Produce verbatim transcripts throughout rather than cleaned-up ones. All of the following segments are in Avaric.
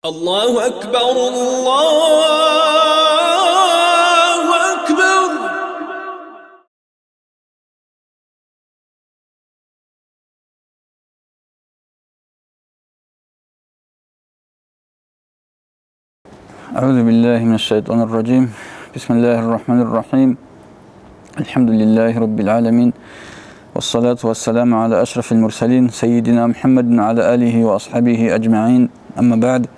الله أكبر، الله أكبر. أعوذ بالله من الشيطان الرجيم. بسم الله الرحمن الرحيم. الحمد لله رب العالمين. والصلاة والسلام على أشرف المرسلين سيدنا محمد وعلى آله وأصحابه أجمعين. أما بعد.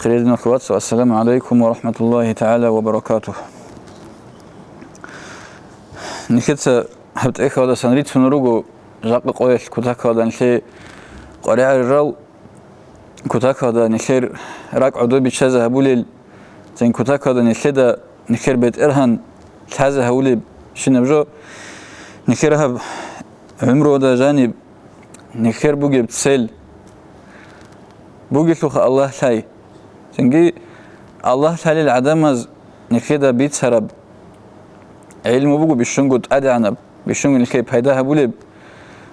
Хириял динул вацал, ассаламу гӀалайкум ва рахӀматуллагьи тагӀала ва баракатугь. Нилъеца гьаб тӀехьалдасан рицун руго жакъа къоялъ кутакалда нилъее къваригӀарал, кутакалда нилъер ракӀ гӀодобиччазе гьабулел, цин кутакалда нилъеда нилъер БетӀергьан лъазе гьавулеб щинаб жо, нилъер гьаб гӀумруялда жаниб нилъер бугеб цель бугелъулха Аллагь лъай. Цинги Аллагь лъалел гӀадамаз нилъеда бицараб гӀилму буго бищунго тӀадегӀанаб, бищунго нилъее пайда гьабулеб.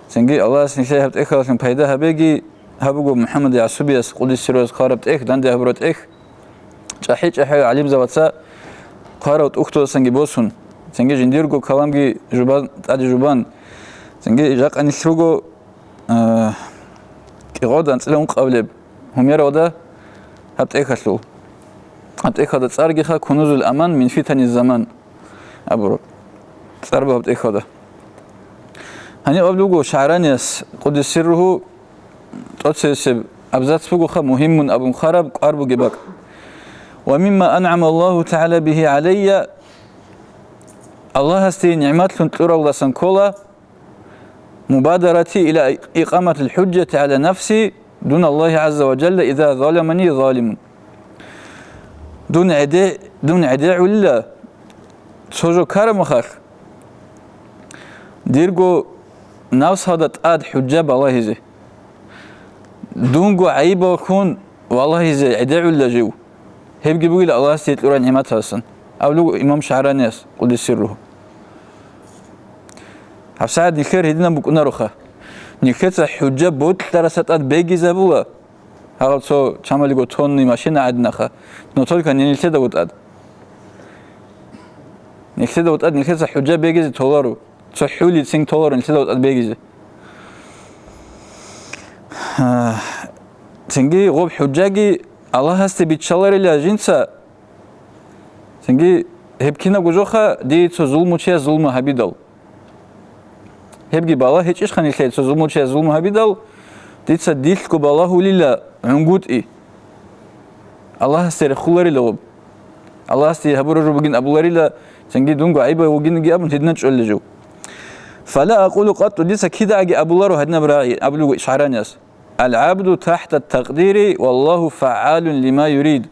Цинги Аллагьас нилъее гьаб тӀехьалъун пайда гьабеги, гьаб буго МухӀаммад ЯгӀсубияс, къуддиса сирругьу, хъвараб тӀехь, данде гьабураб тӀехь, чӀахӀи-чӀахӀиял гӀалимзабаца хъварал тӀухьдуласанги босун, цинги жиндирго каламги жубан, тӀаде жубан, цинги жакъа нилъ руго, а, кӀикъоялда анцӀила ункъабилеб гьумералда гьаб тӀехьалъул. Гьаб тӀехьалда цӀаргиха Кунузул Аман мин фитани заман абураб цӀар буго гьаб тӀехьалда. Гьаниб абулеб буго ШагӀранияс, къуддиса сирругьу, тӀоцебесеб абзац бугоха мугьиммун абун хъвараб, кӀвар бугеб бакӀ. «Ва мимма ан'ама Аллагьу тагӀала бигьи гӀалайя», Аллагьасде нигӀматлъун кьуралдасан ккола, «мубадарати иля икъаматил хӀужжати гӀала нафси дуна Аллагьи гӀазза ва жалла иза заламани залимун». Дун гӀеде-, дун гӀедегӀулила цо жо ккарамахалъ, дирго навсалда тӀад хӀужжа балагьизе, дунго гӀайибаллъун валагьизе гӀедегӀулила жив. Гьебги бугила Аллагьасде кьурал нигӀматалдасан, абулеб имам ШагӀранияс, къуддиса сирругьу. ГьабсагӀат нилъер гьединаб букӀунароха. Нилъеца хӀужжа бокьараса тӀад бегизабула, гьаб цо чамалиго тонни машина гӀадинаха, но только не нилъедаго тӀад. Нилъедаго тӀад нилъеца хӀужжа бегизе толаро, цо хӀулицин толаро нилъедаго тӀад бегизе. Цинги гъоб хӀужжаги Аллагьасде биччаларила жинца, цинги гьеб кинабго жоха дие цо зулмучияс зулму гьабидал. Гьебги балагь гьечӀищха нилъее цо зулмучияс зулму гьабидал, дица дилъго балагьулила гӀунгутӀи. Аллагьасде рехуларила гъоб. Аллагьасде гьабураб жо бугин абуларила, цинги дунго гӀайибав вугинги абун гьединан чӀолила жив. «Фала акъулу къатту», дица кидаги абуларо гьадинаб рагӀи, абулеб ШагӀранияс. «Ал-гӀабду тахта такъдири, валлагьу фагӀалун лима юрид».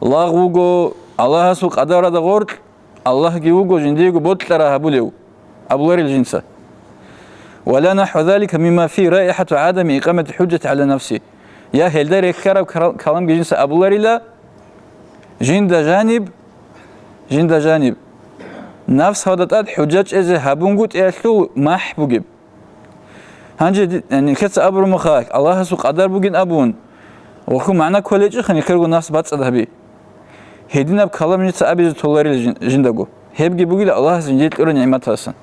Лагъ вуго Аллагьасул къадаралда гъоркь, Аллагьги вуго жиндиего бокьараб гьабулев, абуларил жинца. «Ва ла нахӀва залика мимма фи раихату гӀадами икъамати хӀужжати гӀала нафси». Я гьелда рехьараб кара-, каламги жинца абуларила, жинда жаниб, жинда жаниб, нафсалда тӀад хӀужжа чӀезе гьабунгутӀиялъул махӀ бугеб. Гьанже ди-, нилъеца абураб мехалъ, Аллагьасул къадар бугин абун, гьелъул магӀна кколечӀеха нилъерго нафс бацӀцӀад гьаби. Гьединаб калам жинца абизе толарила жин-, жиндаго. Гьебги бугила Аллагьас жиндие кьураб нигӀматалдасан.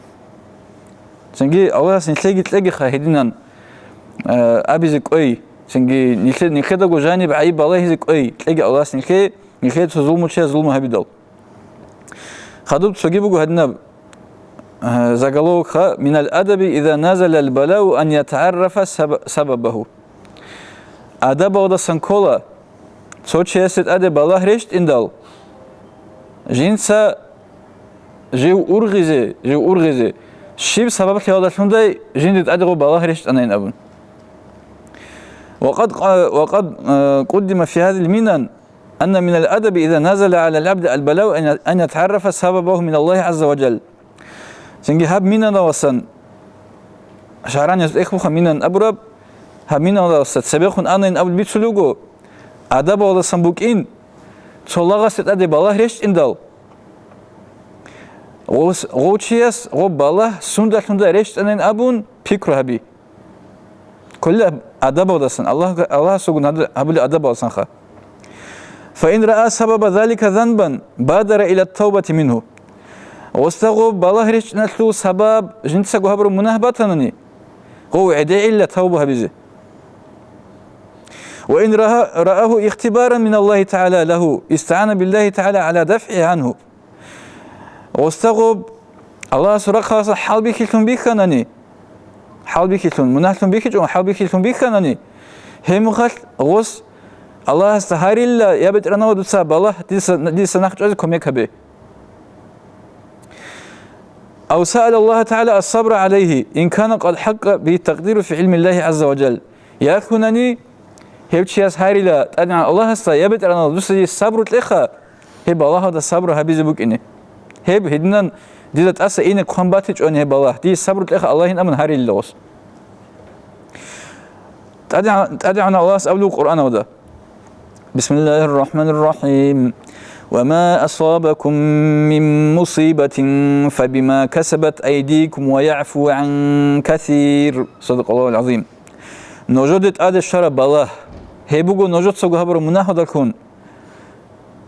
Цинги Аллагьас нилъеги кьегиха гьединан, э, абизе кӀвей. Цинги нилъе-, нилъедаго жаниб гӀайиб балагьизе кӀвей. Кьеги Аллагьас нилъее, нилъее цо зулмучияс зулму гьабидал. Хадуб цоги буго гьадинаб, э, заголовокха: «Минал адаби иза назалал балау ан ятагӀаррафа саба-, сабабагьу». Адабалдасан ккола, цо чиясе тӀаде балагь рещтӀиндал, жинца жив ургъизе, жив ургъизе, щиб сабаблъиялдалъундай жинде тӀаде гъоб балагь рещтӀанайин абун. Ва къад, ва къад, э, къуддима фи гьазил минан, «Анна минал адаби иза назала гӀалал гӀабди албалау ан, ан ятагӀаррафа сабабагьу миналлагьи гӀазза ва жал». Цинги гьаб минаналасан, ШагӀранияс тӀехь буха минан абураб, гьаб минаналаса цебехун анайин абулеб бицулев вуго, адабалдасан букӀин, цо лагъасде тӀаде балагь рещтӀиндал, гъос-, гъов чияс гъоб балагь сундалъунда рещтӀанайин абун пикру гьаби. Кколел адабалдасан, Аллагь, Аллагьасулгун гьаб-, гьабулел адабалдасанха. فإن رأى سبب ذلك ذنبا بادر إلى التوبة منه. Гъосда гъоб балагь рещтӀиналъул сабаб жинцаго гьабураб мунагь батанани, гъов гӀедегӀила тавба гьабизе. وإن رأى، رآه اختبارا من الله تعالى له، استعان بالله تعالى على دفعه عنه. Гъосда гъоб Аллагьасул рахъалъа хӀалбихьилъун бихьанани, хӀалбихьилъун, мунагьлъун бихьичӀого хӀалбихьилъун бихьанани, гьеб мехалъ гъос Аллагьасда гьарила: «Я БетӀергьанав, дуца балагь, дица, дица нахъ чӀвазе кумек гьабе». أو سأل الله تعالى الصبر عليه إن كان قد حق به التقدير في علم الله عز وجل. Яхунани, гьев чияс гьарила ТӀадегӀан Аллагьасда: «Я БетӀергьанав, дуца дие сабру кьеха, гьеб балагьалда сабру гьабизе букӀине. Гьеб гьединан дида тӀаса ине хъван батичӀони гьеб балагь, дие сабру кьеха Аллагьин», — абун гьарилила гъос. ТӀадегӀан-, ТӀадегӀан Аллагьас абулеб Къуръаналда: بسم الله الرحمن الرحيم. وما أصابكم من مصيبة فبما كسبت أيديكم ويعفو عن كثير. صدق الله العظيم. Нужеде тӀаде щвараб балагь, гьеб буго нужецаго гьабураб мунагьалдалъун,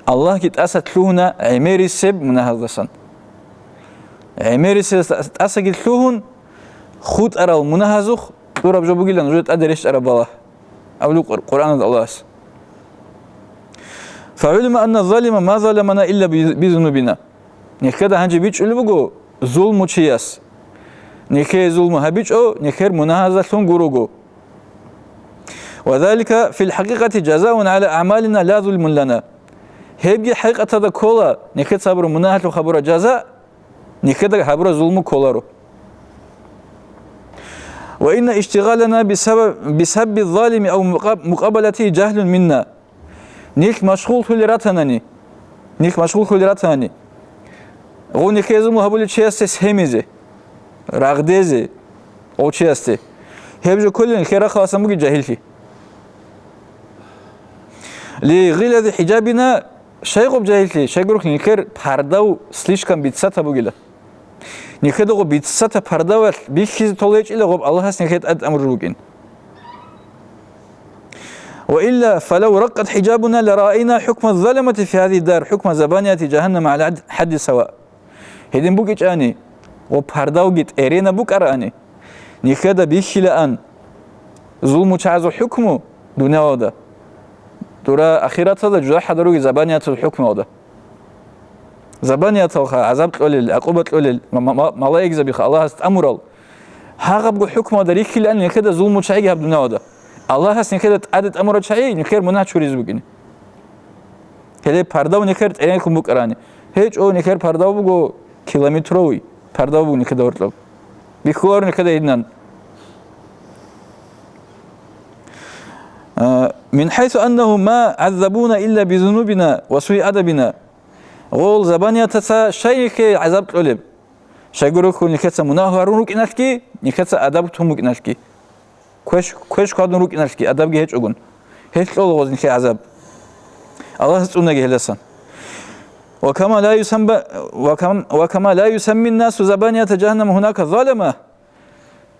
Аллагьги тӀаса лъугьуна гӀемерисеб мунагьаздасан. ГӀемерисеб тӀасаги лъугьун, хутӀарал мунагьазухъ кьураб жо бугилан нужеде тӀаде рещтӀараб балагь, абулеб Къур-, Къуръаналда Аллагьас. فعلم أن الظالم ما ظلمنا إلا بذنوبنا. Нехеда гьанже бичӀчӀулеб буго зулмучияс. Нехее зулму гьабичӀо нехер мунагьазалъун гурого. وذلك في الحقيقة جزاء على أعمالنا لا ظلم لنا. Гьебги хӀакъикъаталда ккола, нехеца гьабураб мунагьалъухъ гьабураб жаза, нехеда гьабураб зулму кколаро. وإن اشتغالنا بسبب، بسب الظالم أو مقا-، مقابلته جهل منا. Нилъ машгъуллъулел ратанани, нилъ машгъуллъулел ратанани, гъов нехее зулму гьабулев чиясде схемизе, рагъдезе гъов чиясде, гьеб жо кколин нилъер рахъаласан бугеб жагьиллъи. لغلظ حجابنا, щай гъоб жагьиллъи, щайгурелъул нилъер пардав слишком биццата бугила. Нилъеда гъоб биццата пардавалъ бихьизе толечӀила гъоб Аллагьас нилъее тӀад тӀамурул рукӀин. وإلا فلو رقت حجابنا لرأينا حكم الظلمة في هذه الدار حكم زبانية جهنم على حد سواء. Гьедин букӀичӀани ва пардавги тӀеренаб букӀараани, нилъеда бихьилаан зулмучагӀазул хӀукму дуниялалда, дура ахираталда жужахӀалда ругел забаниятазул хӀукмуялда. Забанияталха гӀазаб кьолел, гӀакъуба кьолел ма-, ма-, ма-, малаикзабиха Аллагьас тӀамурал. Гьагъабго хӀукмалда рихьилаан нилъеда зулмучагӀиги гьаб дуниялалда. Аллагьас нилъеда тӀаде тӀамурал чагӀи нилъер мунагь чуризе букӀине. Гьеле пардав нилъер тӀеренлъун букӀарани. ГьечӀо, нилъер пардав буго километровый, пардав буго нилъеда гьоркьоб. Бихьуларо нилъеда гьединан. А, من حيث أنهم ما عذبونا إلا بذنوبنا وسوء أدبنا. Гъол забаниятаца щай нилъее гӀазаб кьолеб? Щайгурелъул нилъеца мунагь гьарун рукӀиналъги, нилъеца адаб тун букӀиналъги. Квеш, квеш хьвадун рукӀиналъги адабги гьечӀогун, гьелъ кьола гъоз нилъее гӀазаб. Аллагьас цӀунаги гьелдасан. وكما لا يسم-، وكم-، وكما لا يسمي الناس زبانية جهنم هناك ظلمة.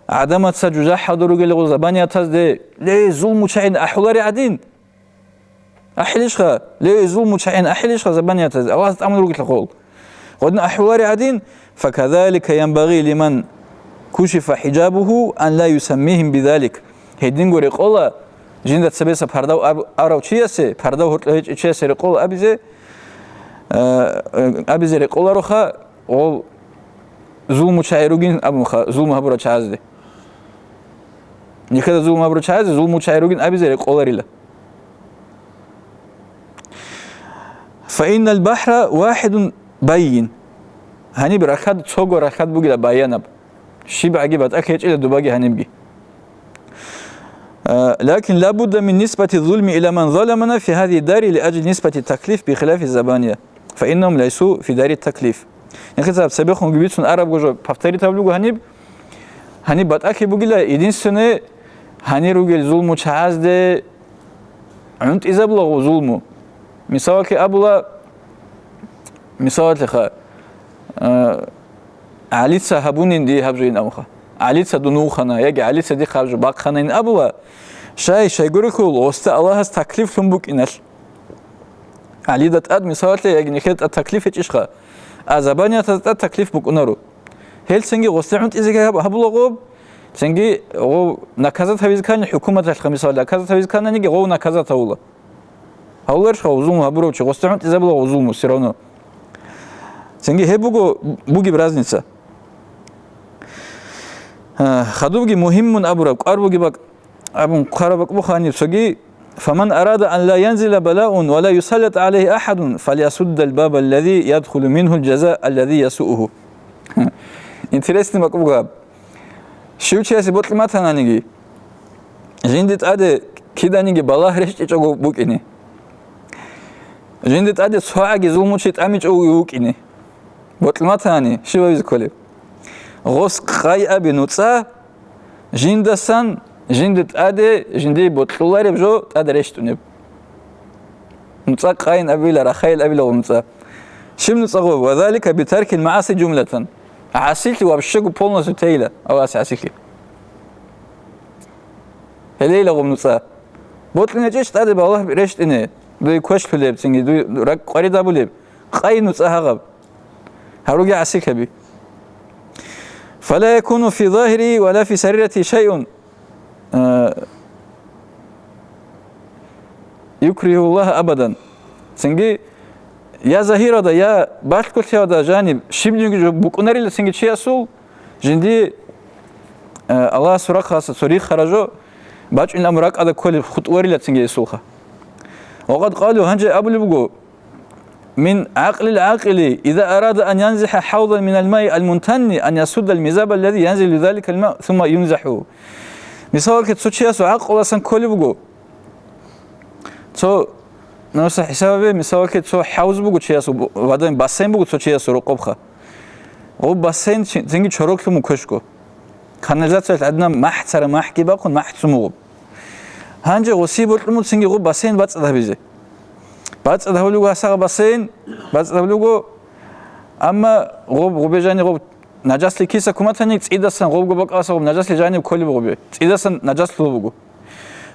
ГӀадамаца жужахӀалда ругел гъоз забаниятазде, ле, зулмучагӀин ахӀулари гӀадин. АхӀилищха, ле, зулмучагӀин ахӀилищха забаниятазде, Аллагьас тӀамун ругелъул хъул. Гъодин ахӀулари гӀадин, فكذلك ينبغي لمن كشف حجابه أن لا يسميهم بذلك. Гьединго рекъола, жинда цебеса пардав ар-, арав чиясе, пардав гьоркьов гьечӀев чиясе рекъола абизе, э, э, абизе рекъолароха, гъол зулмучагӀи ругин абунха, зулму гьабурал чагӀазде. Нилъеда зулму гьабурал чагӀазде зулмучагӀи ругин абизе рекъоларила. فإن البحر واحد بين. Гьаниб рахьад цого рахьад бугила баянаб. ЩибгӀаги батӀа гьечӀила дубаги гьанибги. Э, لكن لا بد من نسبة الظلم إلى من ظلمنا في هذه الدار لأجل نسبة التكليف بخلاف الزبانية، فإنهم ليسوا في دار التكليف. Нилъеца цебехунги бицун арабго жо повторить гьабулеб буго гьаниб. Гьаниб батӀалъи бугила, единственное, гьанир ругел зулмучагӀазде гӀунтӀизабулаго зулму. Мисалалъе абула, мисалалъеха, э, ГӀалица гьабунин дие гьаб жойин абунха. ГӀалица дун вухана, яги ГӀалица дихъ гьаб жо бахъанин абула, щай, щайгурелъул гъосда Аллагьас таклиф лъун букӀиналъ. ГӀалида тӀад, мисалалъе, яги нилъеда тӀад таклиф гьечӀищха? А забаниятазда тӀад таклиф букӀунаро. Гьел цинги гъосде гӀунтӀизеги гьаб-, гьабула гъоб, цинги гъов наказат гьавизе ккани хӀукуматалъха, мисал, наказат гьавизе ккананиги гъов наказат гьавула. Гьавуларищха гъов зулму гьабурав чи, гъосде гӀунтӀизабула гъов зулму всё равно. Цинги гьеб буго, бугеб разница. А, хадубги мугьиммун абураб, кӀвар бугеб бакӀ-, абун хъвараб бакӀ буго гьаниб цоги: «Фаман арада ан ла янзила балаун ва ла юсаллат гӀалайгьи ахадун, фалъясуддал баба аллази ядхулу мингьул жаза аллази ясуугьу». Интересный бакӀ буго гьаб. Щив чиясе бокьи батананиги, жинде тӀаде киданиги балагь рещтӀичӀого букӀине. Жинде тӀаде цогӀаги зулмучи тӀамичӀого вукӀине. Бокьи батани, щиб гьабизе кколеб? Гъос къай абе нуцӀа, жиндасан, жинде тӀаде, жиндие бокьулареб жо тӀаде рещтӀунеб. НуцӀа къайин абила, рахайин абила гъо нуцӀа. Щиб нуцӀа гъо? «Ва залика битаркил магӀаси жумлатан». ГӀасилъи вообще полностью тейила, Аллагьас гӀасилъи. Гьелейила гъо нуцӀа. БокьинчӀищ тӀаде балагь рещтӀине, дуе квешлъулеб, цинги дуе ракӀ къваридабулеб, къайин нуцӀа гьагъаб. Гьаруге гӀасилъаби. «Фала якуну фи загьири ва ла фи сарирати шайун, а, юкрагьу Аллагь абадан». Цинги я загьиралда, я балъголъиялда жаниб щибниги жо букӀунарила цинги чиясул, жинди, а, Аллагьасул рахъалъа цо рихараб жо бачӀунеб ракӀалда кколеб хутӀуарила цинги гьесулха. Ва къад къалу, гьанже абулеб буго, «Мин гӀакълил гӀакъили, иза арада ан янзиха хӀавзан минал маи ал-мунтанни, ан ясуддал мизаба аллази янзилу заликал ма, сумма юнзаху». Мисалалъе, цо чиясул гӀакълалдасан кколеб буго. Цо, ну, са хӀисабе, мисалалъе, цо хӀавз буго чиясул, бу-, вадан бассейн буго цо чиясул рокъобха. Гъоб бассейн чи-, цинги чороклъун квешго. Канализациялъ гӀадина махӀ цара махӀги бахъун, махӀ цумугъуб. Гьанже гъосие бокьун буцинги гъуб бассейн бацӀцӀад гьабизе. БацӀцӀад гьавулего гьасагъа бассейн, бацӀцӀад гьавулего, амма гъуб, гъубе жани гъуб нажасли киса куматани, цӀидасан гъубго бакӀаласа гъуб нажасли жаниб кколеб гъубе. ЦӀидасан нажаслъулеб буго.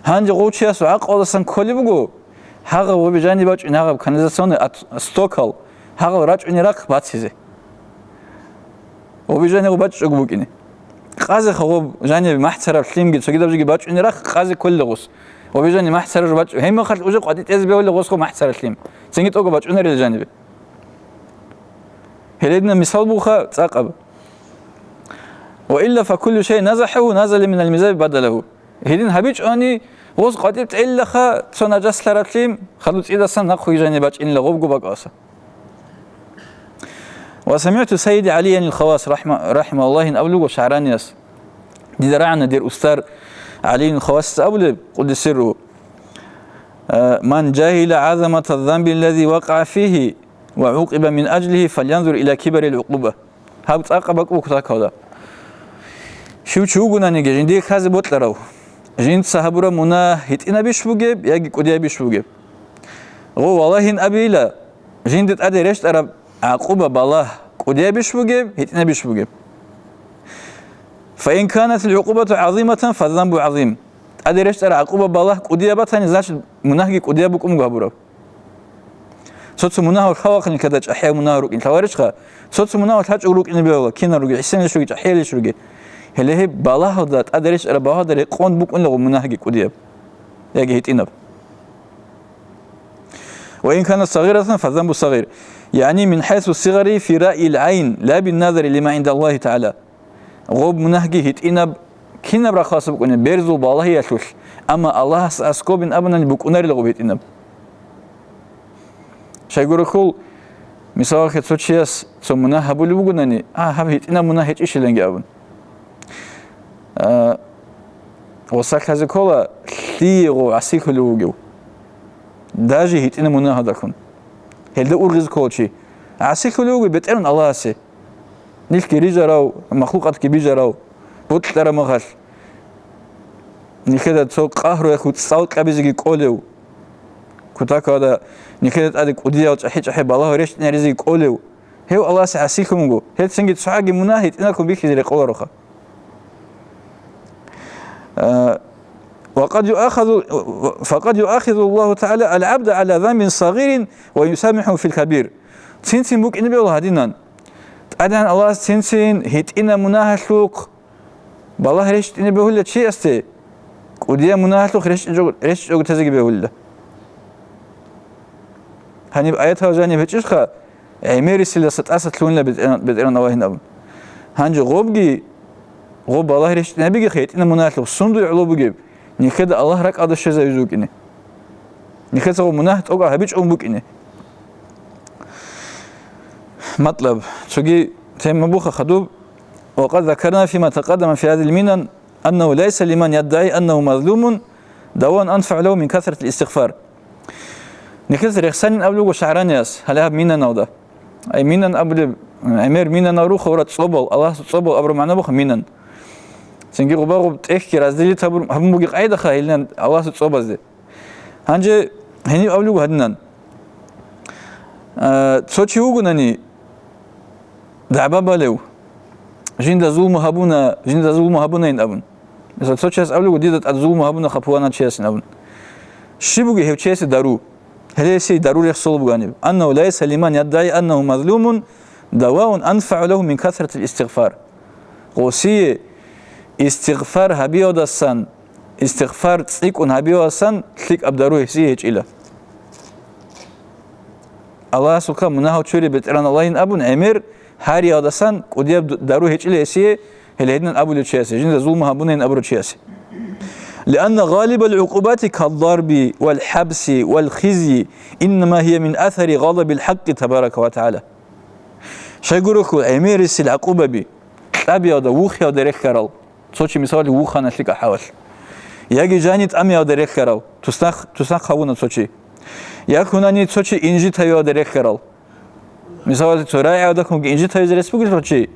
Гьанже гъов чиясул гӀакълалдасан кколеб буго, гьагъаб гъубе жаниб бачӀун гьагъаб канализационный от-, стокал, гьагъал рачӀунел рахъ бацизе. Гъубе жаниб гъуб бачӀичӀого букӀине. Къазеха гъуб жаниб махӀ цараб лъимги, цогидаб жоги бачӀунел рахъ къазе кколила гъус. Гъубе жаниб махӀ цараб жо бачӀу-, гьеб мехалъ уже къватӀи тӀезе бегьулел гъусго махӀ цараб лъим. Цинги тӀого бачӀунарила жанибе. Гьеледина мисал бугоха цӀакъаб. «Ва илла факуллу шай назахӀагьу назала минал мизаби бадалагьу». Гьедин гьабичӀони, гъус къватӀиб тӀелилаха цо нажаслъараб лъим, хадуб цӀидасан нахъ гъубе жаниб бачӀинила гъубго бакӀаласа. «Ва самигӀту сайиди ГӀалиянил Хавас рахӀма-, рахӀимагьуллагьин абулего шагӀранияс». Дида рагӀана дир устар ГӀалиюн Хавасица абулеб, къуддиса сирругьу, а, «Ман жагьила гӀазамата занби аллази вакъагӀа фигьи ва гӀукъиба мин ажлигьи, фалянзур ила кибарил гӀукъуба». Гьаб цӀакъаб бакӀ буго кутакалда. Щив чи вугонаниги, жиндие лъазе бокьарав, жинца гьабураб мунагь гьитӀинабищ бугеб яги кӀудиябищ бугеб? Гъо, валагьин абейила, жинде тӀаде рещтӀараб гӀакъуба балагь кӀудиябищ бугеб, гьитӀинабищ бугеб? «Фаин канатил гӀукъубату гӀазиматан, фаззанбу гӀазим». ТӀаде рещтӀараб гӀакъуба балагь кӀудияб батани, значит, мунагьги кӀудияб букӀун буго гьабураб. Цо-цо мунагьал лъалаха никада чӀахӀиял мунагьал рукӀин лъаларищха? Цо-цо мунагьал лъачӀого рукӀине бегьула, кинал руги, хӀисиналищ руги, чӀахӀиялищ руги. Гьеле гьеб балагьалда, тӀаде рещтӀараб балагьалда рекъон букӀунила гъо мунагьги кӀудияб яги гьитӀинаб. «Ва ин канат сагъиратан, фаззанбу сагъир». ЯгӀни мин хӀайсу сигъари фи раъил гӀайн, ла бин назари лима гӀиндаллагьи тагӀала. Гъоб мунагьги гьитӀинаб кинаб рахъалъа букӀунеб, берзул балагьиялъулъ, амма Аллагьас аскобин абунани букӀунарила гъоб гьитӀинаб. Щайгурелъул, мисалалъе, цо чияс цо мунагь гьабулеб бугонани, а, гьаб гьитӀинаб мунагь гьечӀищиланги абун. А, гъосалъазе ккола, лъие гъов гӀасилъулев вугев. Даже гьитӀинаб мунагьалдалъун. Гьелда ургъизе ккола чи. ГӀасилъулев вугев БетӀергьан Аллагьасе. Нилъги рижарав, махлукъатги бижарав, бокьараб мехалъ, нилъеда цо къагьруялъул цӀал кьабизеги кӀолев, кутакалда нилъеда тӀаде кӀудиял чӀахӀи-чӀахӀи балагьал рещтӀинаризеги кӀолев, гьев Аллагьасе гӀасилъун вуго, гьелцинги цогӀаги мунагь гьитӀинаб бихьизе рекъолароха. А, «Ва къад юахазу, факъад юахизу Аллагьу тагӀала ал-гӀабда гӀала занбин сагъирин ва юсамихӀу фил кабир». Цин-цин букӀине бегьула гьадинан. ТӀадегӀан Аллагьас цин-цин гьитӀина мунагьалъухъ балагь рещтӀине бегьула чиясде, кӀудия мунагьалъухъ рещтӀичӀого, рещтӀичӀого тезеги бегьула. Гьаниб аятал жаниб гьечӀищха, гӀемерисиласа тӀаса лъугьунила БетӀеран-, БетӀеран Аллагьин абун. Гьанже гъобги, гъоб балагь рещтӀинабиги гьитӀина мунагьалъухъ, сундуй гӀоло бугеб, нихеда Аллагь ракӀалда щвезавизе вукӀине. Нихеца гъоб мунагь тӀокӀаб гьабичӀого букӀине. МатӀлаб, цоги тема буха хадуб. «Ва къад закарна фима такъаддама фи гьазил минан». «Аннагьу лайса лиман яддагӀи аннагьу мазлумун даваун анфагӀу лагьу мин касратил истигъфар». Нихеца рехсанин абулеб буго ШагӀранияс, гьале гьаб Минаналда. Ай, Минан абулеб, гӀемер Минанал руха, гьура цӀобал, Аллагьасул цӀобал абураб магӀна буха Минан. Цинги гъуба-гъуб тӀехьги разделить гьабун, гьабун бугеб къагӀидаха гьелин Аллагьасул цӀобазде. Гьанже гьениб абулеб буго гьадинан. А, цо чи вугонани, дагӀба балев, жинда зулму гьабуна, жинда зулму гьабунайин абун. Мисал, цо чияс абулего, дида тӀад зулму гьабуна хапуана чиясин абун. Щиб бугеб гьев чиясе дару? Гьеле гьесие дару рехсолеб бугеб гьаниб. «Аннагьу лайса лиман яддагӀи аннагьу мазлумун даваун анфагӀу лагьу мин касратил истигъфар». Гъосие истигъфар гьабиялдасан, истигъфар цӀикӀкӀун гьабиялдасан лъикӀаб дару гьесие гьечӀила. Аллагьасухъа мунагьал чури БетӀеран Аллагьин абун гӀемер гьариялдасан кӀудияб д-, дару гьечӀила гьесие, гьеле гьединан абулев чиясе, жинда зулму гьабунайин абурав чиясе. «Лианна гъалибал гӀукъубати каддарби вал хӀабси вал хизйи, иннама гьия мин асари гъадабил хӀакъи табарака ва тагӀала». Щайгурелъул гӀемерисел гӀакъубаби, кьабиялда, вухиялда релълъарал, цо чи, мисалалъе, вухана лъикӀа хӀалалъ, яги жани тӀамиялда релълъарал, туснахъ, туснахъ гьавуна цо чи, я кунани цо чи инжит гьавиялда релълъарал. Мисалалъе, цо рагӀиялда кунги инжит гьавизе рес бугелъул чи,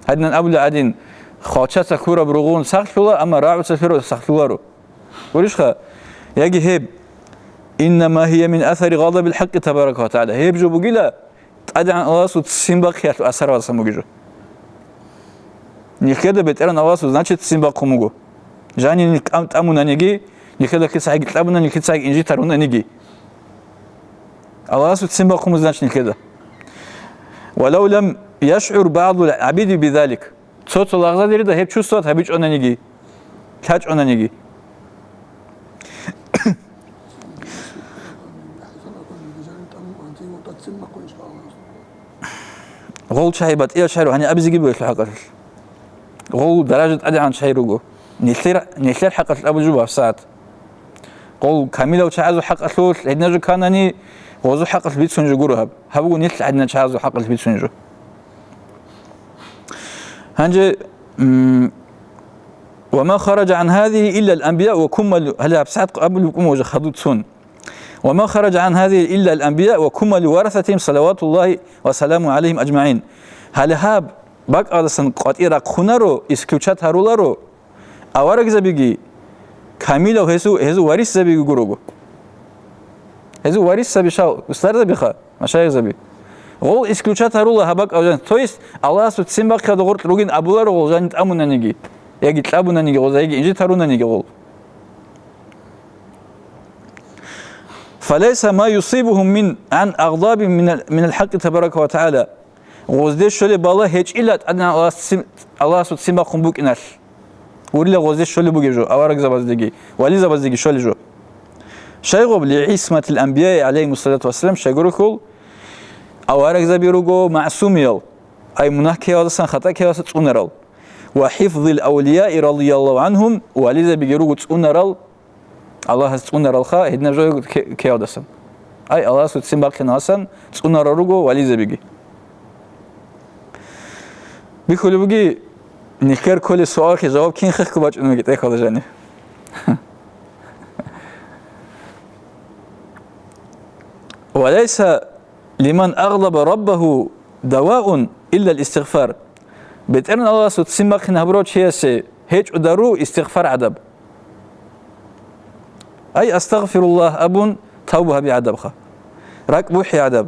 гьадинан абула гӀадин, хвалчаца хьураб ругъун сахлъула, амма рагӀуца хьураб сахлъуларо. Гурищха? Яги гьеб, «Иннама гьия мин асари гъадабил хӀакъи табарака ва тагӀала», гьеб жо бугила, ТӀадегӀан Аллагьасул ццин бахъиялъул асаралдасан бугеб жо. Нилъеда БетӀеран Аллагьасул, значит, ццин бахъун буго. Жанив нилъ тӀам-, тӀамунаниги, нилъеда лъицаги кьабуна, нилъицаги инжит гьарунаниги. Аллагьасул ццин бахъун буго, значит, нилъеда. «Валав лам яшгӀур багӀдул гӀабиди бизалик». Цо-цо лагъзадерида гьеб чувствовать гьабичӀонаниги, лъачӀонаниги. Гъол чагӀи батӀиял чагӀи руго, гьаниб абизеги бугелъул хӀакъалъулъ. Гъол даража тӀадегӀан чагӀи руго. Нилъер, нилъер хӀакъалъулъ абулеб жо гьабсагӀат. Гъол камилав чагӀазул хӀакъалъулъ гьединаб жо кканани, гъозул хӀакъалъулъ бицунеб жо гуро гьаб. Гьаб буго нилъ гьадинал чагӀазул хӀакъалъулъ бицунеб жо. Гьанже, м, «Ва ма хараджа гӀан гьазихи иллал анбияу ва куммалу», гьале гьабсагӀат абулеб букӀун ва жо хадуб цун. «Ва ма хараджа гӀан гьазихи иллал анбияу ва куммалу варасатихим салаватуллагьи ва саламу гӀалайгьим аджмагӀин». Гьале гьаб бакӀалдасан къватӀир рахъунаро, исключать гьаруларо, аварагзабиги, камилав гьезул, гьезул варисзабиги гурого. Гьезул варисзаби щал, устарзабиха, машайихзаби. Гъол исключать гьарула гьаб бакӀалда. То есть, Аллагьасул ццин бахъиялда гъоркь ругин абуларо гъол жанив тӀамунаниги, яги кьабунаниги гъозда, яги инжит гьарунаниги гъол. «Фалайса ма юсибухум мин, гӀан агъдабин минал, минал хӀакъи табарака ва тагӀала». Гъозде щолеб балагь гьечӀила ТӀадегӀан Аллагьас ццин, Аллагьасул ццин бахъун букӀиналъ. Гурила гъозде щолеб бугеб жо аварагзабаздеги, вализабаздеги щолеб жо. Щайгъуб? «ЛигӀисматил анбияи гӀалайгьимуссалату вассалам», щайгурелъул аварагзаби руго магӀсумиял, ай мунагь ккеялдасан, хатӀа ккеялдасан цӀунарал. «Ва хӀифзил авлияи радияллагьу гӀангьум», вализабиги руго цӀунарал, Аллагьас цӀунаралха гьединаб жо кке-, ккеялдасан. Ай, Аллагьасул ццин бахъиналдасан цӀунарал руго вализабиги. Бихьулеб буги, нилъер кколеб суалалъе жаваб кин хехго бачӀунеб бугеб тӀехьалда жаниб. «Ва лайса лиман агъдаба раббагьу даваун иллал истигъфар». БетӀеран Аллагьасул ццин бахъин гьабурав чиясе гьечӀо дару истигъфар гӀадаб. Ай, «Астагъфируллагь» абун тавба гьаби гӀадабха. РакӀ бухӀи гӀадаб.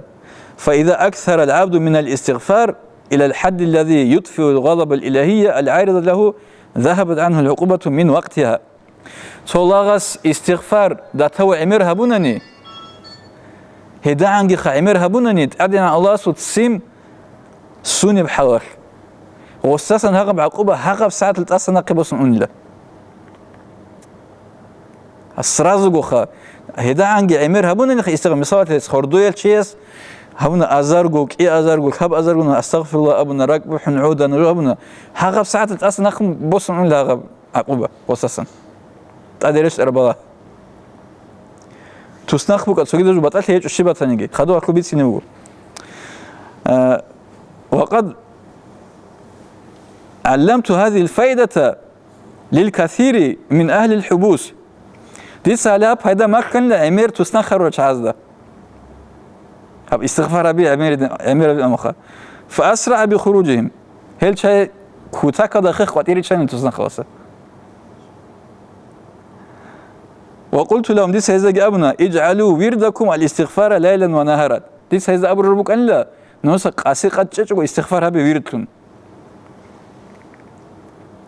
«Фаиза аксарал гӀабду минал истигъфар илал хӀаддиллази ютфиул гъадабал илагьия ал-гӀарида лагьу, загьабат гӀангьул гӀукъубату мин вакътигьа». Цо лагъас истигъфар датав гӀемер гьабунани, гьедагӀангиха гӀемер гьабунани, ТӀадегӀан Аллагьасул ццин сунеб хӀалалъ. Гъосасан гьагъаб гӀакъуба гьагъаб сагӀатал тӀаса нахъе босун унила. Сразугоха, гьедагӀанги гӀемер гьабунаниха истигъфар, мисалалъе, гьордоял чияс гьабуна азарго, кӀиазарго, лъабазарго, астагъфируллагь абуна, ракӀ бухӀун гӀодана, жо гьабуна, гьагъаб сагӀатал тӀаса нахъе босун унила гьагъаб гӀакъуба гъосасан. ТӀаде рещтӀараб балагь. Туснахъ букӀа, цогидаб жо батӀалъи гьечӀо щиб батаниги, хадуб ахлу бицине буго. А, ва къад гӀалламту гьазихил фаидата лил касири мин агьлил хӀубус. Дица гьале гьаб пайда малъана гӀемер туснахъ гьарурал чагӀазда. Гьаб истигъфар гьаби гӀемер, гӀемер гьаби амха. Фа асраъа би хуружихим. Гьел чай кутакалда хех къватӀире чани туснахъаласа. Ва къулту лагьум, дица гьездаги абуна, ижгӀалу вирдакум ал-истигъфара лайлан ва нагьаран. Дица гьезда абураб букӀанила, нуса къаси-къад чӀечӀого истигъфар гьабе вирдлъун.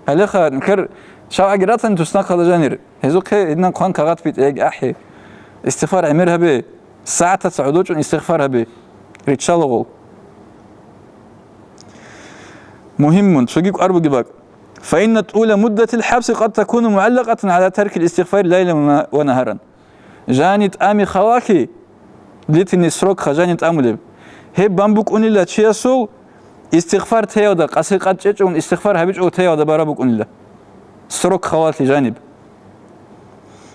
Гьалеха, нилъер шавгӀаги ратани туснахъалда жанир. Гьезухъе гьединан хъван кагъат битӀе яги ахӀи. Истигъфар гӀемер гьабе, сагӀатаца гӀодочӀун истигъфар гьабе. Риччалагъул. Мугьиммун, цоги кӀвар бугеб бакӀ. Фаинна тӀула муддатил хӀабси къад такуну мугӀаллакъатан гӀала таркил истигъфари лайлан ва нагьаран. Жани тӀами халалъи, длительный срок ха жани тӀамулеб. Гьеб бан букӀунила чиясул истигъфар теялда, къаси-къад чӀечӀун истигъфар гьабичӀого теялда бара букӀунила. Срок халалъи жаниб.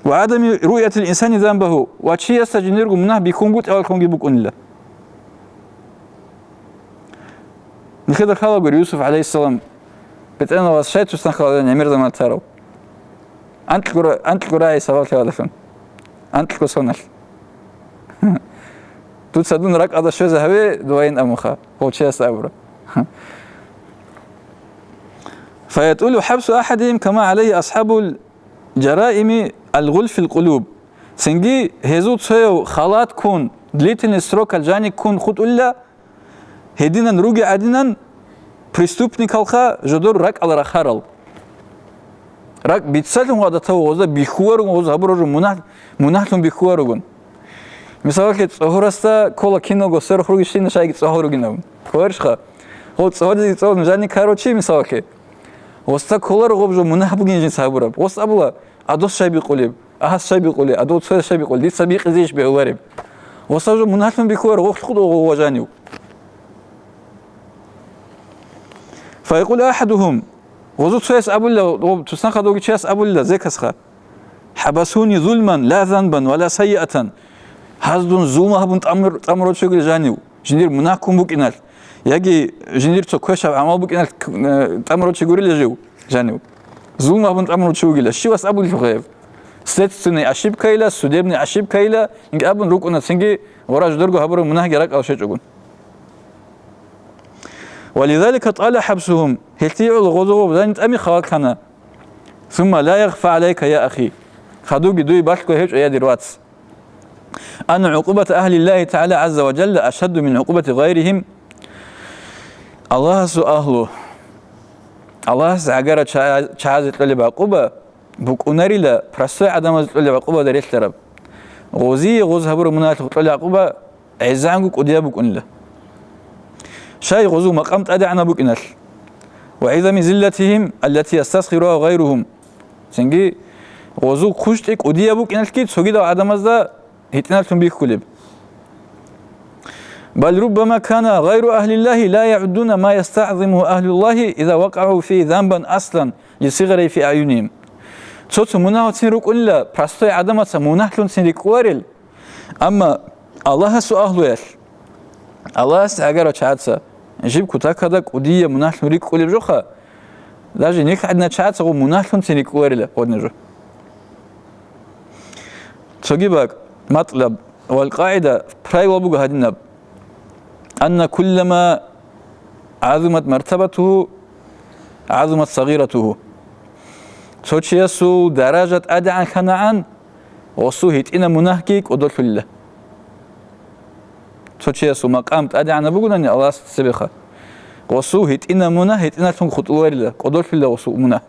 Ва гӀадами руъятил инсани занбагьу, ва чиясда жиндирго мунагь бихьунгутӀияллъунги букӀунила. Нилъеда лъалагури Юсуф гӀалайгьиссалам, БетӀергьанас щай туснахъалда гӀемер заман тарав? Анкьгура, анкьгурай сабаблъи гьадалъун. Анкьго соналъ. Дуца дун ракӀалда щвезе гьаве, дугьаин амуха, гъов чияс абура. Фаятулу хӀабсу ахӀадихим кама гӀалайгьи асхӀабул жараими ал-гъулфил къулуб. Цинги гьезул цояв халат ккун, длительный срокал жаник ккун хутӀулла, гьединан руги гӀадинан преступникалха жодор ракӀал рахарал. РакӀ бицалъун гъадатав гъозда бихьуаругун, гъоз гьабурару мунагь-, мунагьлъун бихьуаругун. Мисалалъе, цӀогьорасда ккола киналго сверх руги щина шайги цӀогьор ругин абун. Кколарищха? Гъо цӀогьоризе цӀогьорун жанни каро чи, мисалалъе. Гъоста кколаро гъоб жо мунагь бугин жинца гьабураб. Гъос абула, а дос щай бикъулеб? Агьас щай бикъулеб? А дов цояс щай бикъулеб? Дица бикъизе иш бегьулареб? Гъоса жо мунагьлъун бихьуар гъохъ хутӀо гъо ва жанив. Фаякъул ахӀадухум, гъозу цояс абулла, гъо туснахъадавги чияс абулла, зекасха. ХӀабасуни зулман, ла занбан ва ла сайиатан. Гьаздун зулму гьабун тӀамур-, тӀамурав чи вугила жанив, жиндир мунагь ккун букӀиналъ, яги жиндир цо квешаб гӀамал букӀиналъ к-, э, тӀамурав чи гурила жив жанив. Зулму гьабун тӀамурав чи вугила, щивас абулелъул гъеб? Следственный ошибкайила, судебный ошибкайила, инги абун рукӀуна цинги гъора жидерго гьабураб мунагьги ракӀал щвечӀогун. Ва лизалика тӀала хӀабсугьум, гьелъие гӀоло гъозо гъоб жани тӀами халат ккана. Сумма ла яхфа гӀалайка, я ахи. Хадуги дуе балъго гьечӀо, я дир вац. Анна гӀукъубата агьлиллагьи тагӀала гӀазза ва жалла ашадду мин гӀукъубати гъайригьим. Аллагьасул агьлу, Аллагьас гӀагара ча-, чагӀазе кьолеб гӀакъуба букӀунарила простой гӀадамазе кьолеб гӀакъубада релълъараб. Гъозие гъоз гьабураб мунагьалъухъ кьолеб гӀакъуба гӀезегӀанго кӀудияб букӀунила. Щай гъозул макъам тӀадегӀанаб букӀиналъ. Ва гӀизами зиллатигьим, аллати ястасхиругьа гъайругьум. Цинги гъозул хъущтӀи кӀудияб букӀиналъги цогидал гӀадамазда гьитӀиналъун бихьулеб. Бал руббама кана гъайру агьлиллагьи ла ягӀуддуна ма ястагӀзимугьу агьлуллагьи иза вакъагӀу фигьи занбан аслан лисигъаригьи фи аъюнигьим. Цо-цо мунагьалцин рукӀунила простой гӀадамаца мунагьлъунцин рикӀкӀуарел, амма Аллагьасул агьлуялъ, Аллагьас гӀагара чагӀаца, жиб кутакада кӀудияб мунагьлъун рикӀкӀулеб жоха, даже нилъ гӀадина чагӀаца гъо мунагьлъунцин рикӀкӀуларила гъодна жо. Цоги бакӀ, матӀлаб вал къагӀида, правило буго гьадинаб: анна куллама гӀазумат мартабатугьу, гӀазумат сагъиратугьу. Цо чиясул даража тӀадегӀанлъанагӀан, гъосул гьитӀина мунагьги кӀодолъулила. Цо чиясул макъам тӀадегӀанаб бугони Аллагьас цебеха, гъосул гьитӀина мунагь гьитӀиналъун хутӀуларила, кӀодолъулила гъосул мунагь.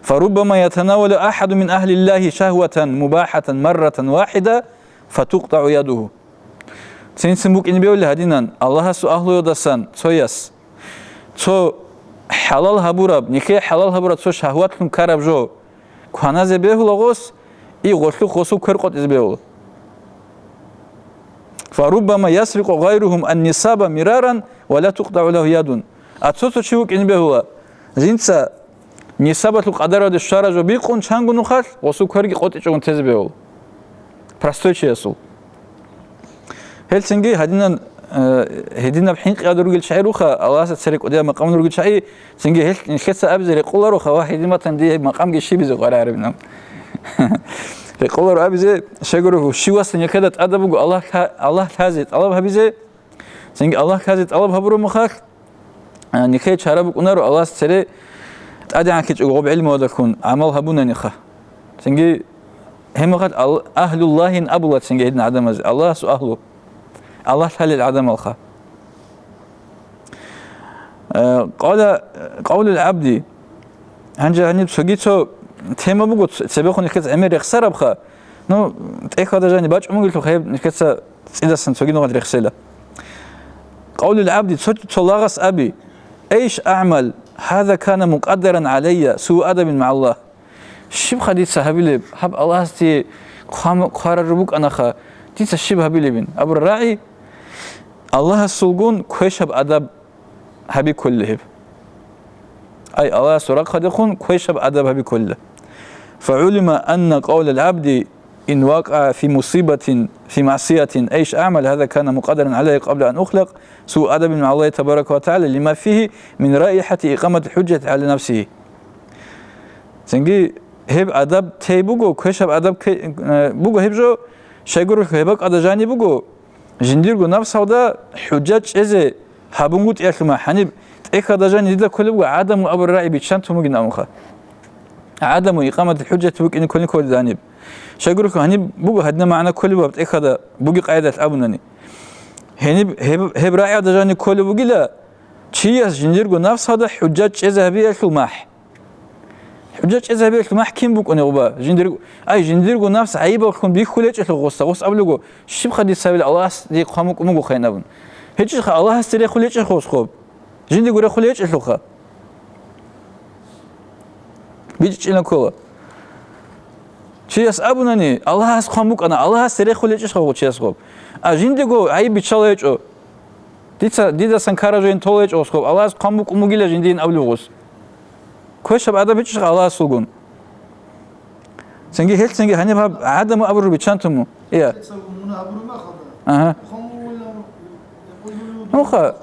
فربما يتناول أحد من أهل الله شهوة مباحة مرة واحدة فتقطع يده. Цин-цин букӀине бегьула гьадинан, Аллагьасул агьлуялдасан цояс, цо хӀалал гьабураб, нилъее хӀалал гьабураб цо шагьватлъун ккараб жо кваназе бегьула гъос, и гъолъухъ гъосул квер къотӀизе бегьула. فربما يسرق غيرهم النصاب مرارا ولا تقطع له يد. А цо-цо чи вукӀине бегьула, жинца нисабалъул къадаралде щвараб жо бикъун чанго нухалъ, гъосул кверги къотӀичӀогун тезе бегьула. Простой чиясул. Гьелцинги гьадинан, э, гьединаб хӀинкъиялда ругел чагӀи руха, Аллагьасда цере кӀудияб макъамалда ругел чагӀи, цинги гьел нилъеца абизе рекъолароха, ва гьедин батани дие макъамги щибизе гъварагӀарабинан. Рекъоларо абизе, щайгурелъул щивасда нилъеда тӀадаб буго Аллагь лъа-, Аллагь лъазе тӀалаб гьабизе, цинги Аллагь лъазе тӀалаб гьабураб мехалъ, а, нилъее чара букӀунаро Аллагьас цере тӀадегӀанлъичӀого гъоб гӀилмуялдалъун гӀамал гьабунаниха. Цинги гьеб мехалъ ал-, агьлуллагьин абула цинги гьедин гӀадамазе, Аллагьасул агьлу, Аллагь лъалел гӀадамалха. Э, къала, къавлул гӀабди. Гьанже гьаниб цоги цо тема буго, ц-, цебехун нилъеца гӀемер рехсарабха. Ну, тӀехьалда жаниб бачӀун бугелъулха гьеб нилъеца цӀидасан цоги нухалъ рехсела. Къавлул гӀабди, цо, цо лагъас аби: «Эйш агӀмал, гьаза кана мукъаддаран гӀалайя, суу адабин магӀаллагь». Щибха дица гьабилеб, гьаб Аллагьасде хъвам-, хъварараб букӀанаха, дица щиб гьабилебин? Абураб рагӀи, Аллагьасулгун квешаб адаб гьаби кколила гьеб. Ай, Аллагьасул рахъалдехун квешаб адаб гьаби кколила. فعلم أن قول العبد إن وقع في مصيبة في معصية أيش أعمل هذا كان مقدرا علي قبل أن أخلق سوء أدب مع الله تبارك وتعالى لما فيه من رائحة إقامة الحجة على نفسه. Цинги гьеб адаб тей буго, квешаб адаб ке-, э, буго гьеб жо, щайгурелъул гьеб бакӀалда жаниб буго, жиндирго напсалда хӀужжат чӀезе гьабунгутӀиялъума гьаниб тӀехьалда жаниб дида кколеб буго гӀадаму абураб рагӀи биччан тун бугин абунха. ГӀадаму икъаматил хӀужжат букӀине кколин кколеб гьаниб. Щайгурелъул гьаниб буго гьадинаб магӀна кколеб гьаб тӀехьалда буги къайдалъ абунани. Гьениб гьеб, гьеб рагӀиялда жаниб кколеб бугила, чияс жиндирго напсалда хӀужжат чӀезе гьабиялъул махӀ. ХӀужа чӀезабиялъул махӀ кин букӀунеб гъуба? Жиндир-, ай, жиндирго напс гӀайибаллъун бихьулечӀелъул гъоса, гъос абулего, щибха дица гьабил Аллагьасде хъван букӀун буго хайин абун. ГьечӀищха Аллагьасде рехулечӀел гъос хоб? Жиндиго рехулечӀелъулха. БичӀчӀина ккола. Чияс абунани, Аллагьас хъван букӀана, Аллагьасде рехулечӀищха гъо чияс хоб? А жиндиго гӀайиб биччалайчӀо. Дица, дидасан ккараб жо гьин толайчӀо гъос хоб, Аллагьас хъван букӀун бугила жиндиин абулев гъос. Квешаб адаб гьечӀищха Аллагьасулгун? Цинги гьелъ цинги гьаниб гьаб гӀадаму абуру биччан туму. Ия. Агьа. Нуха,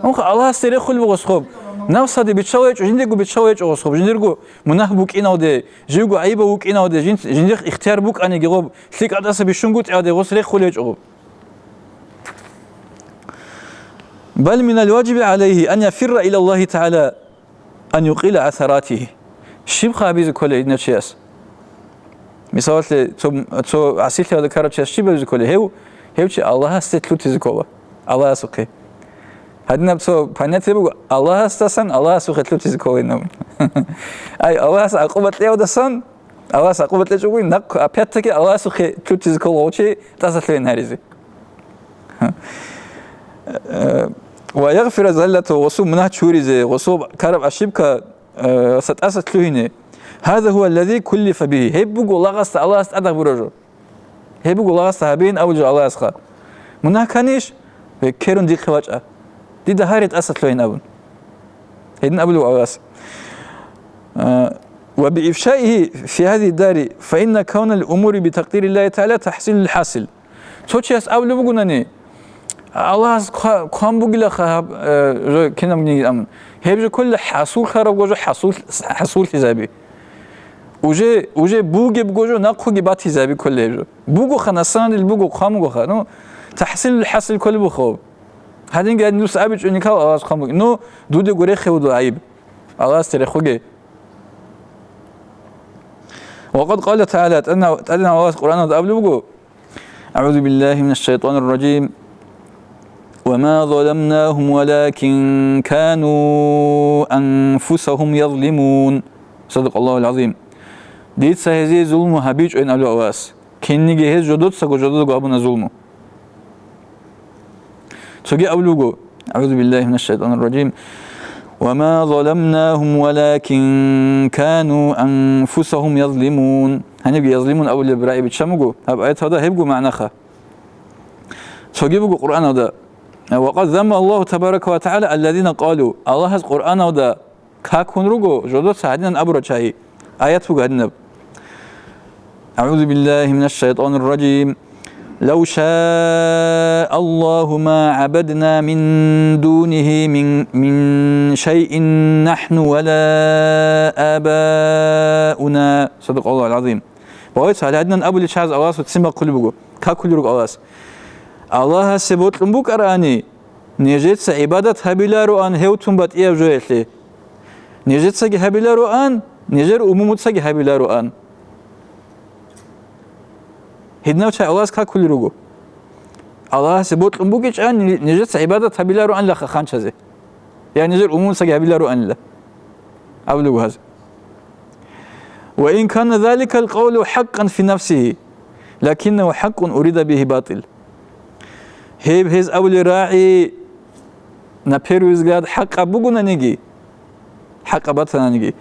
нуха Аллагьасде рехулев гъос хоб. Напсаде биччалайчӀо, жиндирго биччалайчӀо гъос хоб. Жиндирго мунагь букӀиналде, живго гӀайибав вукӀиналде, жин-, жиндихъ ихтияр букӀаниги гъоб, лъикӀа тӀаса бищунгутӀиялде гъос рехулечӀо гъоб. بل من الواجب عليه أن يفر إلى الله تعالى أن يقيل عثراته. Щибха гьабизе кколей гьединав чияс? Мисалалъе, цо, цо гӀасилъиялда ккарав чияс щиб гьабизе кколей? Гьев, гьев чи Аллагьасде лъутизе ккола, Аллагьасухъе. Гьадинаб цо понятие буго, Аллагьасдасан Аллагьасухъе лъутизе кколин абун. Ай, Аллагьас гӀакъуба кьеялдасан, Аллагьас гӀакъуба кьечӀого, нахъ опять-таки Аллагьасухъе лъутизе ккола гъов чи тӀасалъугьин гьаризе. Э, ва ягъфира заллату, гъосул мунагь чуризе, гъосул ккараб ошибка, э, са тӀаса лъугьине. Гьаза гьува аллази куллифа бигьи. Гьеб буго лагъасда Аллагьас тӀаде гьабураб жо. Гьеб буго лагъасда гьабеян абулеб жо Аллагьасха. Мунагь кканищ? Векерун дихъе вачӀа. Дида гьаре тӀаса лъугьин абун. Гьедин абулеб Аллагьас. Э, ва биифшаигьи фи гьазигьи дари, фа инна кавнал умури битакъдириллагьи тагӀала тахӀсилул хӀасил. Цо чияс абулеб бугонани, Аллагьас хъва-, хъван бугилаха гьаб, э, жо кинабниги амун. Гьеб жо кколила хӀасуллъарабго жо хӀасул-, хӀасуллъизаби. Уже, уже бугебго жо нахъуги батизаби кколила гьеб жо. Бугоха, на самом деле буго, хъван бугоха. Ну, тахӀсилул хӀасил кколеб буго. Гьадинги гьадин дус абичӀо никал Аллагьас хъван буги. Ну, дудего рехе вуду гӀайиб. Аллагьасде рехуге. Ва къад къала тагӀала, тӀадна-, тӀадегӀан Аллагьас Къуръаналда абулеб буго, أعوذ بالله من الشيطان الرجيم. وما ظلمناهم ولكن كانوا أنفسهم يظلمون. Садакъаллагьул гӀазим. Дица гьезие зулму гьабичӀойин абула Аллагьас. Кинниги гьез жодоцаго, жодоцаго абуна зулму. Цоги абулеб буго, أعوذ بالله من الشيطان الرجيم. وما ظلمناهم ولكن كانوا أنفسهم يظلمون. Гьанибги язлимун абулеб рагӀи биччан буго, гьаб аяталда гьебго магӀнаха. Цоги буго Къуръаналда. وقد ذم الله تبارك وتعالى الذين قالوا. Аллагьас Къуръаналда какун руго жодоца гьадинан абурал чагӀи. Аят буго гьадинаб. أعوذ بالله من الشيطان الرجيم. لو شاء الله ما عبدنا من دونه من، من شيء نحن ولا آباؤنا. صدق الله العظيم. Ва гьес гьадинан абулел чагӀаз Аллагьас ццин бахъулеб буго, какулел руго Аллагьас. Аллагьасе бокьун букӀарани, нижеца гӀибадат гьабилароан гьев тун батӀияб жоялъе. Нижецаги гьабилароан, нижер умумуцаги гьабилароан. Гьединав чагӀи Аллагьас какулел руго. Аллагьасе бокьун бугечӀан, ни-, нижеца гӀибадат гьабилароанилаха ханчазе. Я нижер умумуцаги гьабилароанила. Абулеб гьаз. وإن كان ذلك القول حقا في نفسه، لكنه حق أريد به باطل. Гьеб гьез абулел рагӀи, на первый взгляд, хӀакъаб бугонаниги, хӀакъаб батананиги,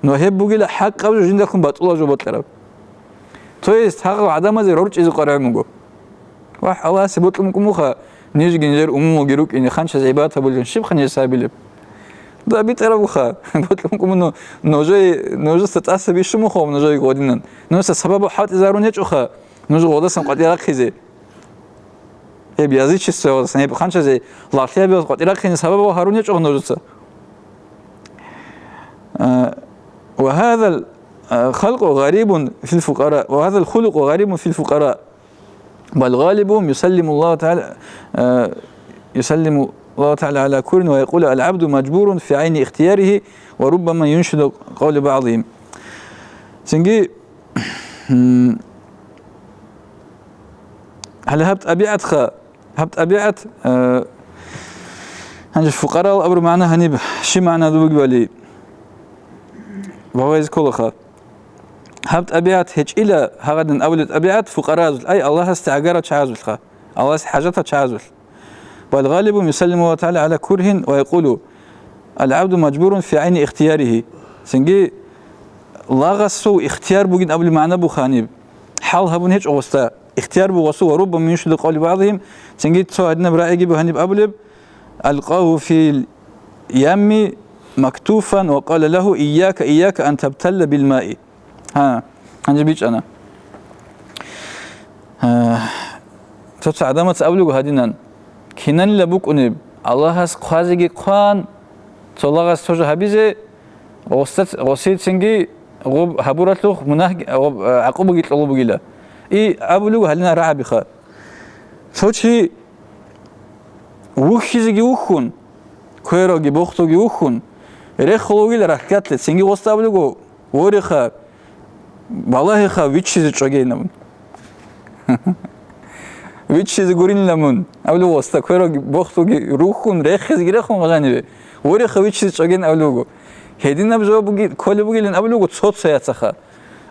но гьеб бугила хӀакъаб жо жиндалъун батӀулаб жо бокьараб. То есть, гьагъав гӀадамазе рорчӀизе къваригӀун буго. ВахӀ, Аллагьасе бокьун букӀун буха, нижги нижер умумулги рукӀине ханчазе гӀибадат гьабулел, щибха нижеца гьабилеб? Да, битӀараб буха, бокьун букӀун буго, нужее, нужеца тӀаса бищун буха нужее гъодинан. Нужеца сабаб хӀалтӀизарун гьечӀоха, нуж гъодасан къватӀирахъизе. Гьеб язычествоялдасан, гьеб ханчазе лагълъи гьабиялдаса къватӀирахъине сабаб гьарун гьечӀо нужеца. А, وهذا الخلق غريب في الفقراء، وهذا الخلق غريب في الفقراء، بل غالبهم يسلم الله تعالى، а, يسلم الله تعالى على كره ويقول: العبد مجبور في عين اختياره، وربما ينشد قول بعضهم. Цинги, м, гьале гьаб тӀабигӀатха, гьаб тӀабигӀат, э, гьанже фукъарал абураб магӀна гьаниб щиб магӀна бугебали бавайзе кколаха. Гьаб тӀабигӀат гьечӀила, гьагъадин абулеб тӀабигӀат фукъаразул, ай, Аллагьасде гӀагарал чагӀазулха, Аллагьасде хӀажатал чагӀазул. بل غالبهم يسلم الله تعالى على كره ويقول: العبد مجبور في عين اختياره. Цинги лагъасул ихтияр бугин абулеб магӀна буха гьаниб. ХӀал гьабун гьечӀо гъосда. Ихтияр буго гъосул, وربما ينشد قول بعضهم. Цинги цо гьадинаб рагӀиги буго гьаниб абулеб: ألقاه في اليم مكتوفا وقال له: إياك، إياك أن تبتل بالماء. Гьа, гьанже бичӀчӀана. Гьа, цо-цо гӀадамаца абулего гьадинан, кинанила букӀунеб, Аллагьас хъвазеги хъван, цо лагъас цо жо гьабизе, гъосда-, гъосиецинги гъоб гьабуралъухъ мунагь-, гъоб, а, гӀакъубаги кьолеб бугила. И абулего гьалина рагӀабиха. Цо чи вухьизеги вухьун, квералги бохтоги вухьун, рехулев вугила рахьдалъе, цинги гъосда абулего, вореха, балагьеха, виччизе чӀвагейин абун. Виччизе гуринилан мун, абулев гъосда, квералги бохтоги рухьун, рехизеги рехун гъажаниве, вореха, виччизе чӀвагейин абулев вуго. Гьединаб жаваб буги-, кколеб бугилан абулев вуго цо-цояцаха.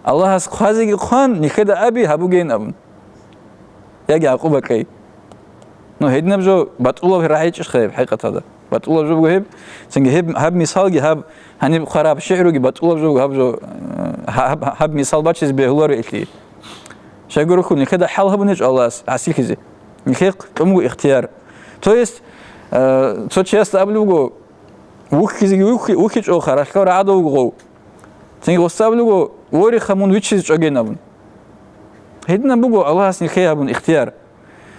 Аллагьас хъвазеги хъван, нилъеда аби гьабугейин абун. Яги гӀакъуба кьей. Ну, гьединаб жо батӀулаб рагӀичӀищха гьеб, хӀакъикъаталда? БатӀулаб жо буго гьеб. Цинги гьеб, гьаб мисалги, гьаб гьаниб хъвараб шигӀруги батӀулаб жо буго, гьаб жо, э, гьаб, гьаб мисал бачизе бегьуларо илъи. Щайгурелъул нилъеда хӀал гьабун гьечӀо Аллагьас гӀасилъизе. Нилъее кьун буго ихтияр. То есть, э, цо чиясда абулеб буго, вухьизеги вухьи-, вухьичӀоха, ралъдал рагӀадав вуго гъов. Цинги гъосда абулего, вореха, мун виччизе чӀвагейин абун. Гьединаб буго Аллагьас нилъее гьабун ихтияр.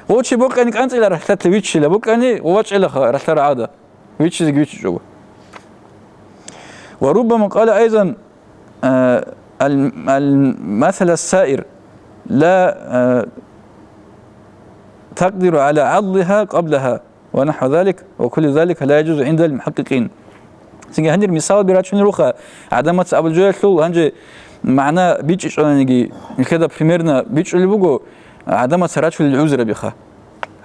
Гъов чи бокьани кӀанцӀила ралъдалъе виччила, бокьани вачӀилаха ралъдал рагӀада, виччизеги виччичӀого. وربما قال أيضا: المثل السائر لا تقدر على عضها قبلها. ونحو ذلك، وكل ذلك لا يجوز عند المحققين. Цинги гьанир мисалби рачунел руха, гӀадамаца абулеб жоялъул гьанже магӀна бичӀчӀичӀониги, нилъеда примерно бичӀчӀулеб буго, гӀадамаца рачулел гӀузрабиха.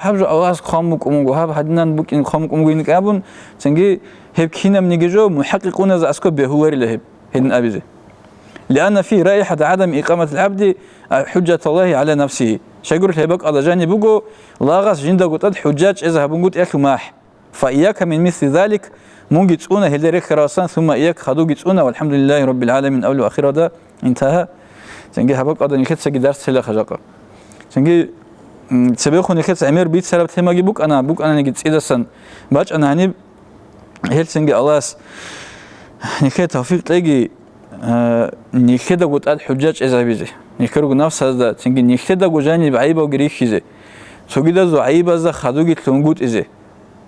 Гьаб жо Аллагьас хъван букӀун буго, гьаб гьадинан букӀин хъван букӀун буго ин абун, цинги гьеб кинабниги жо мухӀакъикъуназда аскӀоб бегьуларила гьеб, гьедин абизе. لأن فيه رائحة عدم إقامة العبد حجة الله على نفسه. Щайгурелъул гьеб бакӀалда жаниб буго лагъас жиндаго тӀад хӀужжа чӀезе гьабунгутӀиялъул махӀ. فإياك من مثل ذلك, мунги цӀуна гьелда рехьаралдасан, ثم إياك, хадуги цӀуна, والحمد لله رب العالمين, абулеб ахиралда интагьа. Цинги гьаб бакӀалда нилъецаги дарс лъела хъажакъа. Цинги, м, цебехун нилъеца гӀемер бицараб темаги букӀана, букӀананиги цӀидасан бачӀана гьаниб. Гьелцинги Аллагьас нилъее тавфикъ кьеги, а, нилъедаго тӀад хӀужжа чӀезабизе, нилъерго нафсазда, цинги нилъедаго жаниб гӀайибалги рихьизе, цогидазул гӀайибазда хадуги лъунгутӀизе,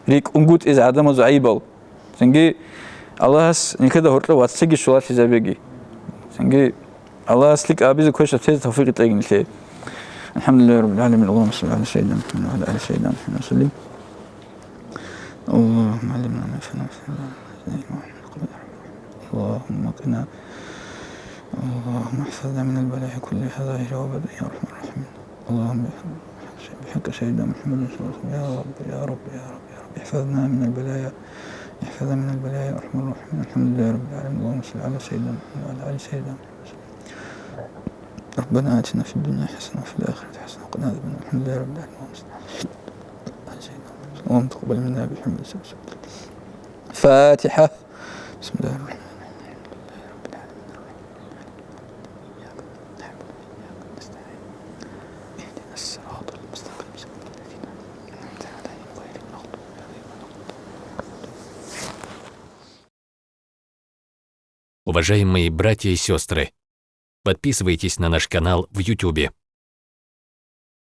рикӀкӀунгутӀизе гӀадамазул гӀайибал. Цинги Аллагьас нилъеда гьоркьоб вацлъиги щулалъизабеги. Цинги Аллагьас лъикӀаб абизе квешаб тезе тавфикъ кьеги нилъее. الحمد لله رب العالمين. اللهم صل على سيدنا محمد وعلى آل سيدنا محمد وسلم. اللهم علمنا ما ينفعنا وانفعنا بما علمتنا. اللهم قنا. اللهم احفظنا من البلايا كلها ظاهرها وباطنها يا أرحم الراحمين. اللهم بحق سيدنا محمد صلى الله عليه وسلم. يا رب، يا رب، يا رب، يا رب، احفظنا من البلايا. احفظنا من البلايا يا أرحم الراحمين. الحمد لله رب العالمين. اللهم صل على سيدنا محمد وعلى آل سيدنا محمد. ربنا آتنا في الدنيا حسنة وفي الآخرة حسنة وقنا عذاب النار. الحمد لله رب العالمين. اللهم صل على سيدنا محمد. اللهم تقبل منا بحرمة الفاتحة. بسم الله الرحمن الرحيم. الحمد لله رب العالمين. الرحمن الرحيم. إياك نعبد وإياك نستعين. اهدنا الصراط المستقيم. صراط الذين أنعمت عليهم غير المغضوب عليهم ولا الضالين. Уважаемые братья и сестры, подписывайтесь на наш канал в Ютубе.